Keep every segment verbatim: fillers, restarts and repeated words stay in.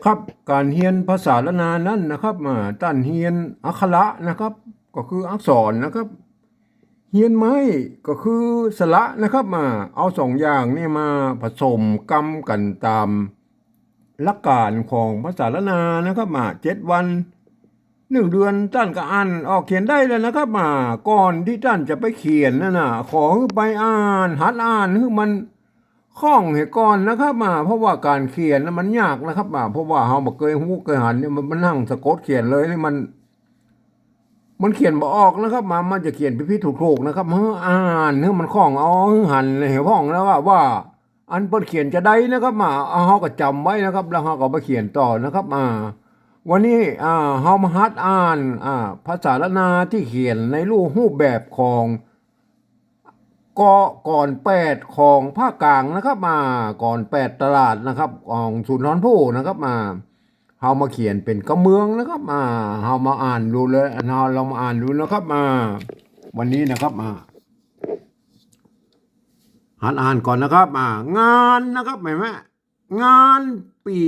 ครับ ก๋านเฮียนภาษาล้านนานั้นนะครับ อ่า ต้านเฮียนอักขระนะครับ ก็คืออักษรนะครับ เฮียนไม้ก็คือสระนะครับ อ่า เอาสองอย่างนี้มาผสมกำกั๋นต๋ามหลักก๋านของภาษาล้านนานะครับ อ่า เจ็ดวัน นึ่งเดือน ต้านก็อ่านออกเขียนได้แล้วนะครับ อ่า ก่อนตี้ต้านจะไปเขียนนั่นน่ะ ขอหื้อไปอ่าน หัดอ่านหื้อมันคล่องเหียก่อนนะครับ อ่า เพราะว่าก๋านเขียนน่ะมันยากนะครับ อ่า เพราะว่าเฮาบ่เกยฮู้เกยหันเนี่ย มัน มันนั่งสะกดเขียนเลยนี่มัน มันเขียนบ่ออกนะครับ อ่า มันจะเขียนผิดๆถูกๆนะครับ หื้ออ่านหื้อมันคล่อง เอาหื้อหันหื้อพ่องแล้วว่า ว่าอันเปิ้นเขียนจาใดนะครับ อ่า เอาเฮาก็จ๋ำไว้นะครับ แล้วเฮาก็ไปเขียนต่อนะครับ อ่า วันนี้ อ่า เฮามาหัดอ่าน อ่า ภาษาล้านนาตี้เขียนในรูป รูปแบบของ ก็ กลอนแปดของภาคกลางนะครับ อ่า กลอนแปดตลาดนะครับ ของสุนทรภู่นะครับ อ่า เฮามาเขียนเป๋นกำเมืองนะครับ อ่า เฮามาอ่านดูเลย เฮาลองมาอ่านดูนะครับ อ่า วันนี้นะครับ อ่า หัดอ่านก่อนนะครับ อ่า งานนะครับ หันก่อ งานปี๋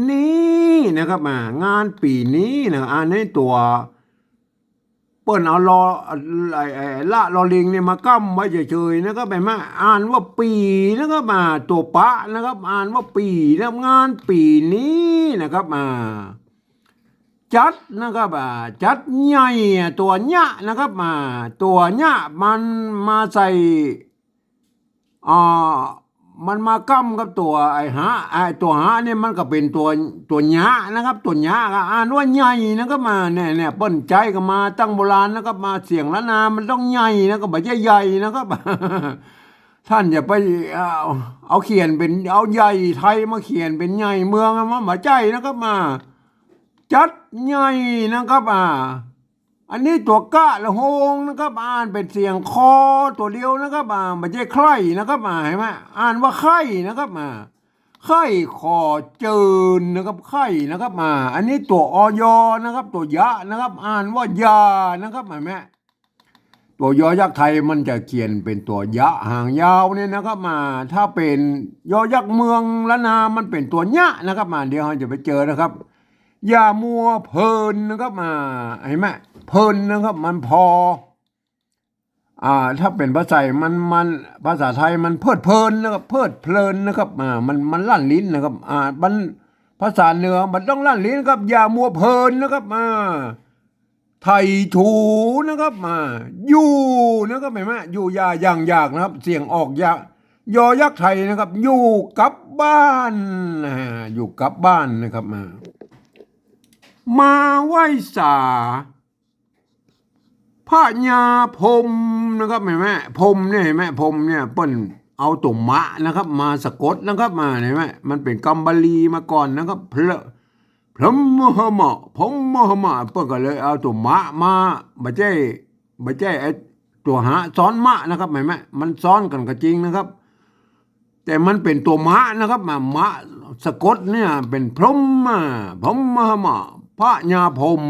นี้นะครับ อ่า งานปี๋นี้นะ อันนี้ตั๋ว เปิ้นเอาลอ ไอ้ ไอ้ ละ ลอลิงเนี่ยมาก้ำไว้เฉยๆนะครับ หันก่อ อ่านว่าปี๋นะครับ อ่า ตั๋วปะนะครับ อ่านว่าปี๋นะครับ งานปี๋นี้นะครับ อ่า จัดนะครับ อ่า จัดใหญ่ ตั๋วเนี้ยนะครับ อ่า ตั๋วเนี้ยมันมาใส่ อ่า มันมาก้ำกับตั๋วไอ้หะ ไอ้ตั๋วหะเนี่ยมันก็เป๋นตั๋ว ตั๋วเนี้ยนะครับ ตั๋วเนี้ยก็อ่านว่าใหญ่นะครับ อ่า เนี่ย เนี่ย เปิ้นใจ๊กั๋นมาตั้งโบราณนะครับ อ่า เสียงล้านนามันต้องใหญ่นะครับ บ่ใจ้ใหญ่นะครับ ต้านอย่าไป เอา เอาเขียนเป๋น เอาใหญ่ไทยมาเขียนเป๋นใหญ่เมือง มันบ่ใจ้นะครับ อ่า จัดใหญ่นะครับ อ่า อันนี้ตั๋วกะละโฮงนะครับ อ่านเป๋นเสียงคอตั๋วเดียวนะครับ อ่า บ่ใจ้ใคร่นะครับ อ่า หันก่อ อ่านว่าใคร่นะครับ อ่า ใคร่ขอเจิญนะครับ ใคร่นะครับ อ่า อันนี้ตั๋ว อย นะครับ ตั๋วยะนะครับ อ่านว่ายานะครับ หันก่อ ตั๋วยอยักษ์ไทยมันจะเขียนเป๋นตั๋วยะหางยาวเนี่ยนะครับ อ่า ถ้าเป๋นยอยักษ์เมืองล้านนามันเป๋นตั๋วเนี้ยนะครับ อ่า เดี๋ยวเฮาจะไปเจอนะครับ อย่ามัวเพลินนะครับ อ่า หันก่อ เพลินนะครับ มันพอ อ่า ถ้าเป๋นภาษาไทยมัน มัน ภาษาไทยมันเพลิดเพลินนะครับ เพลิดเพลินนะครับ อ่า มัน มันลั่นลิ้นนะครับ อ่า มัน ภาษาเหนือมันต้องลั่นลิ้นครับ อย่ามัวเพลินนะครับ อ่า ไถ่ถูนะครับ อ่า อยู่นะครับ หันก่อ อยู่อย่าอย่างอยากนะครับ เสียงออกยะ ยอยักษ์ไถ่นะครับ อยู่กับบ้าน อ่า อยู่กับบ้านนะครับ อ่า มาไหว้สา พญาพรหมนะครับ หันก่อ พรหมเนี่ย หันก่อ พรหมเนี่ย เปิ้นเอาตั๋วมะนะครับ มาสะกดนะครับ มา หันก่อ มันเป๋นกำบาลีมาก่อนนะครับ พระ พรหมหมะ พรหมหมะ เปิ้นก็เลยเอาตั๋วมะมา บ่ใจ้ บ่ใจ้ไอ้ตั๋วหะซ้อนมะนะครับ หันก่อ มันซ้อนกั๋นก็จริงนะครับ แต่มันเป๋นตั๋วมะนะครับ มะ มะสะกดเนี่ยเป๋นพรหม อ่า พรหมหมะ พญาพรหม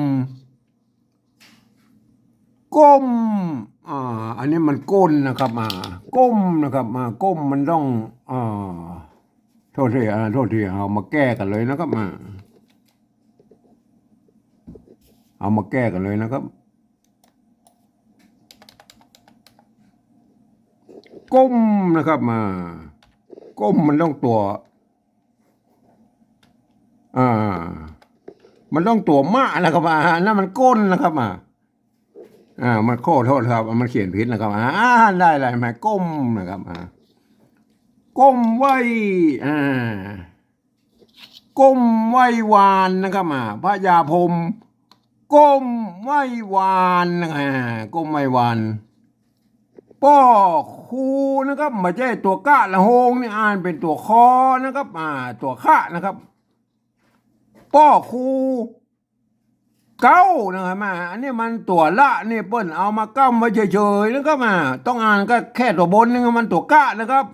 ก้ม อ่า อันนี้มันก้นนะครับ อ่า ก้มนะครับ อ่า ก้มมันต้อง อ่า โทษที อ่า โทษที เอามาแก้กั๋นเลยนะครับ อ่า เอามาแก้กั๋นเลยนะครับ ก้มนะครับ อ่า ก้มมันต้องตั๋ว อ่า มันต้องตั๋วมะนะครับ อ่า อันนั้นมันก้นนะครับ อ่า อ่า มันขอโทษครับ มันเขียนผิดนะครับ อ่า ได้ ได้ มาก้มนะครับ อ่า ก้มไหว้ อ่า ก้มไหว้วานนะครับ อ่า พญาพรหม ก้มไหว้วานนะครับ อ่า ก้มไหว้วาน ป้อครูนะครับ บ่ใจ้ตั๋วกะละโฮงนี่ อ่านเป๋นตั๋วคอนะครับ อ่า ตั๋วคะนะครับ ป้อครูเก๊านะครับ อ่า อันนี้มันตั๋วละนี่เปิ้นเอามาก้ำไว้เฉยๆนะครับ อ่า ต้องอ่านก็แค่ตั๋วบนนี่มันตั๋วกะนะครับ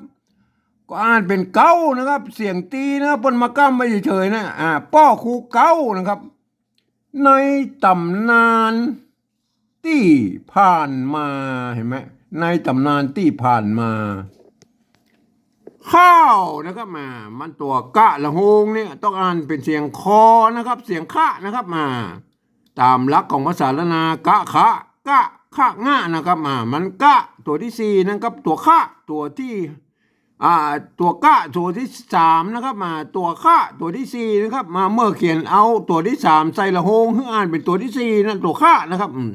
ก็อ่านเป๋นเก๊านะครับ เสียงตีนะครับ เปิ้นมาก้ำไว้เฉยๆนะ อ่า ป้อครูเก๊านะครับ ในต๋ำนานตี้ผ่านมา หันก่อ ในต๋ำนานตี้ผ่านมา ใค ข้าวนะครับ อ่า มันตั๋วกะละโฮงเนี่ยต้องอ่านเป๋นเสียงคอนะครับ เสียงคะนะครับ อ่า ต๋ามหลักของภาษาล้านนา กะ คะ กะ คะ งะนะครับ อ่า มันกะตั๋วตี้สี่นะครับ ตั๋วคะตั๋วตี้ อ่า ตั๋วกะตั๋วตี้สามนะครับ อ่า ตั๋วคะตั๋วตี้สี่นะครับ มาเมื่อเขียนเอาตั๋วตี้สามใส่ละโฮง หื้ออ่านเป๋นตั๋วตี้สี่นะ ตั๋วคะนะครับ อืม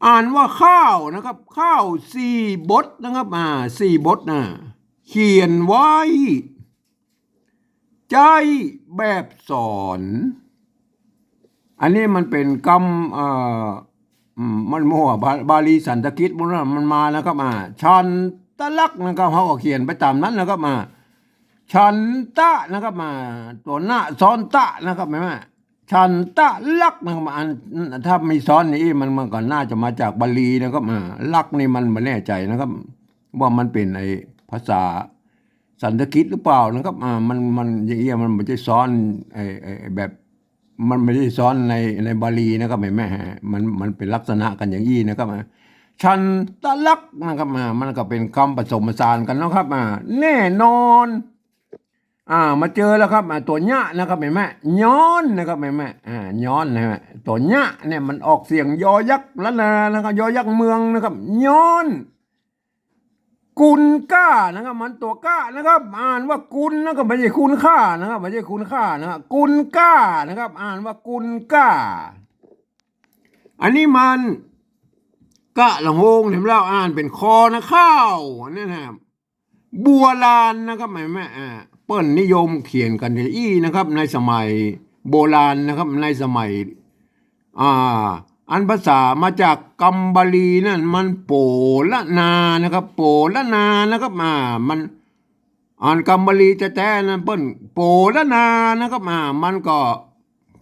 อ่านว่าข้าวนะครับ ข้าวสี่บทนะครับ อ่า สี่บทนะ เขียนไว้ ใจ๊แบบสอน อันนี้มันเป๋นกำ เอ่อ อืม มันมั่ว บา- บาลีสันสกฤตพวกนั้นมันมานะครับ อ่า ฉันตะลักษณ์นะครับ เฮาก็เขียนไปต๋ามนั้นนะครับ อ่า ฉันตะนะครับ อ่า ตั๋วนะซ้อนตะนะครับ หันก่อ ฉันตะลักษณ์นะครับ อัน ถ้ามีซ้อนนี่ มัน มันก็น่าจะมาจากบาลีนะครับ อ่า ลักษณ์นี่มันบ่แน่ใจ๋นะครับ ว่ามันเป๋นไอ้ภาษาสันสกฤตหรือเปล่านะครับ อ่า มัน มัน อย่างเอี้ย มันบ่ใจ้ซ้อน ไอ้ ไอ้ ไอ้แบบ มันบ่ใจ้ซ้อนใน ในบาลีนะครับ หันก่อ มัน มันเป๋นลักษณะกั๋นอย่างอี้นะครับ อ่า ฉันตะลักษณ์นะครับ อ่า มันก็เป๋นกำผสมผสานกั๋นนะครับ อ่า แน่นอน อ่า มาเจอแล้วครับ อ่า ตั๋วเนี้ยนะครับ หันก่อ ย้อนนะครับ หันก่อ อ่า ย้อนนะฮะ ตั๋วเนี้ยเนี่ยมันออกเสียงยอยักษ์ล้านนานะครับ ยอยักษ์เมืองนะครับ ย้อน กุนก้านะครับ มันตั๋วก้านะครับ อ่านว่ากุนนะครับ บ่ใจ้คุณค่านะครับ บ่ใจ้คุณค่านะครับ กุนก้านะครับ อ่านว่ากุนก้า อันนี้มันกะละโฮง เห็นบ่ อ่านเป๋นคอนะ ข้าว อันนี้นะครับ บัวลานนะครับ หันก่อ อ่า เปิ้นนิยมเขียนกั๋นอย่างอี้นะครับ ในสมัยโบราณนะครับ ในสมัย อ่า อันภาษามาจากกำบาลีนั่นมันโปละนานะครับ โปละนานะครับ อ่า มัน อ่านกำบาลีแต๊ๆ นั่นเปิ้นโปละนานะครับ อ่า มันก็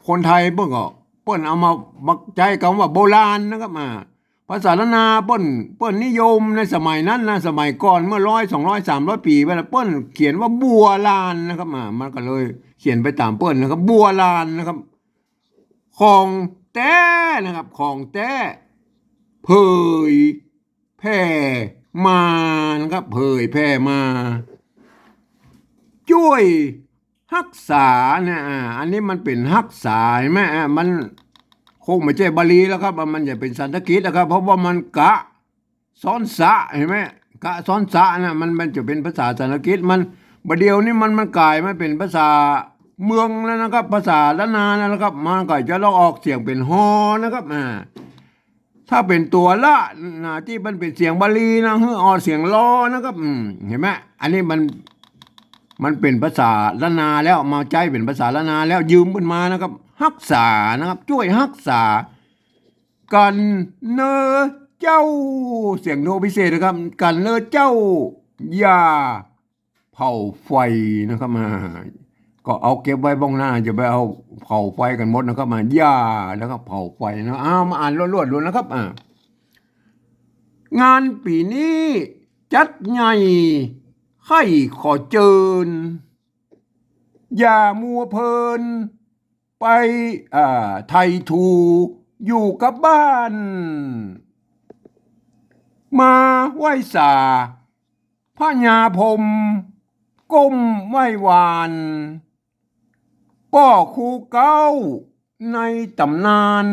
คนไทยเปิ้นก็ เปิ้นเอามา มาใจ๊กำว่าโบราณนะครับ อ่า ภาษาล้านนาเปิ้น เปิ้นนิยมในสมัยนั้นนะ สมัยก่อนเมื่อร้อย สองร้อย สามร้อยปี๋ไปแล้ว เปิ้นเขียนว่าบัวลานนะครับ อ่า มันก็เลยเขียนไปต๋ามเปิ้นนะครับ บัวลานนะครับ ของแต๊นะครับ ของแต๊ เผยแผ่มานะครับ เผยแผ่มา จ้วยฮักษานะ อ่า อันนี้มันเป๋นฮักษา หันก่อ อ่า มันคงบ่ใจ้บาลีแล้วครับ มันจะเป๋นสันสกฤตนะครับ เพราะว่ามันกะ ซ้อนสะ หันก่อ กะซ้อนสะนะ มัน มันจะเป๋นภาษาสันสกฤต มัน บ่าเดี่ยวนี้มัน มันก๋ายมาเป๋นภาษาเมืองแล้วนะครับ ภาษาล้านนาแล้วนะครับ มันก็จะต้องออกเสียงเป๋นฮอนะครับ อ่า ถ้าเป๋นตั๋วละนะ ตี้มันเป๋นเสียงบาลีนะ หื้อออกเสียงลอนะครับ อืม หันก่อ อันนี้มัน มันเป๋นภาษาล้านนาแล้ว มาใจ๊เป๋นภาษาล้านนาแล้ว ยืมเปิ้นมานะครับ ฮักษานะครับ จ้วยฮักษา กั๋นเน่อเจ้า เสียงโทพิเศษนะครับ กั๋นเน่อเจ้า อย่าเผาไฟนะครับ อ่า ก็เอาเก็บไว้บ้องหน้า จะไปเอาเผาไฟกั๋นหมดนะครับ อ่า อย่านะครับ เผาไฟนะ อ่า มาอ่านรวดๆ ดูนะครับ อ่า งานปี๋นี้จัดใหญ่ใค่ขอเจิญ อย่ามัวเพลิน ไป อ่า ไถ่ถูอยู่กับบ้าน มาไหว้สาพญาพรหม ก้มไหว้วาน ป้อคูเก๊าในต๋ำนาน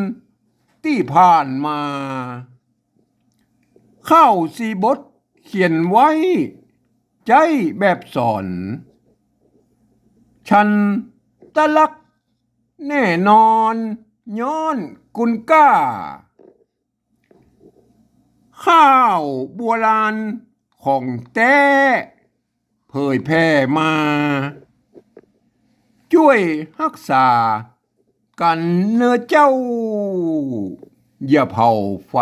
ตี้ผ่านมา ข้าวสี่บทเขียนไว้ ใจ๊แบบสอน ฉันตะลักษณ์แน่นอน ย้อนกุนก้า ข้าวบัวลานของแต๊ เผยแผ่มา จ้วยฮักษากั๋นเน่อเจ้า อย่าเผาไฟ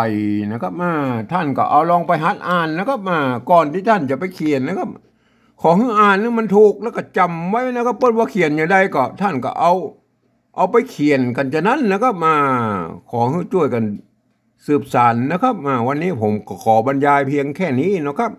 นะครับ อ่า ท่านก็เอาลองไปหัดอ่านนะครับ อ่า ก่อนตี้ท่านจะไปเขียนนะครับ ขอหื้ออ่านหื้อมันถูกแล้วก็จ๋ำไว้นะครับ เปิ้นว่าเขียนอย่างใดก็ท่านก็เอา เอาไปเขียนกั๋นจะนั้นนะครับ อ่า ขอหื้อจ้วยกั๋นสืบสานนะครับ อ่า วันนี้ผมก็ขอบรรยายเพียงแค่นี้นะครับ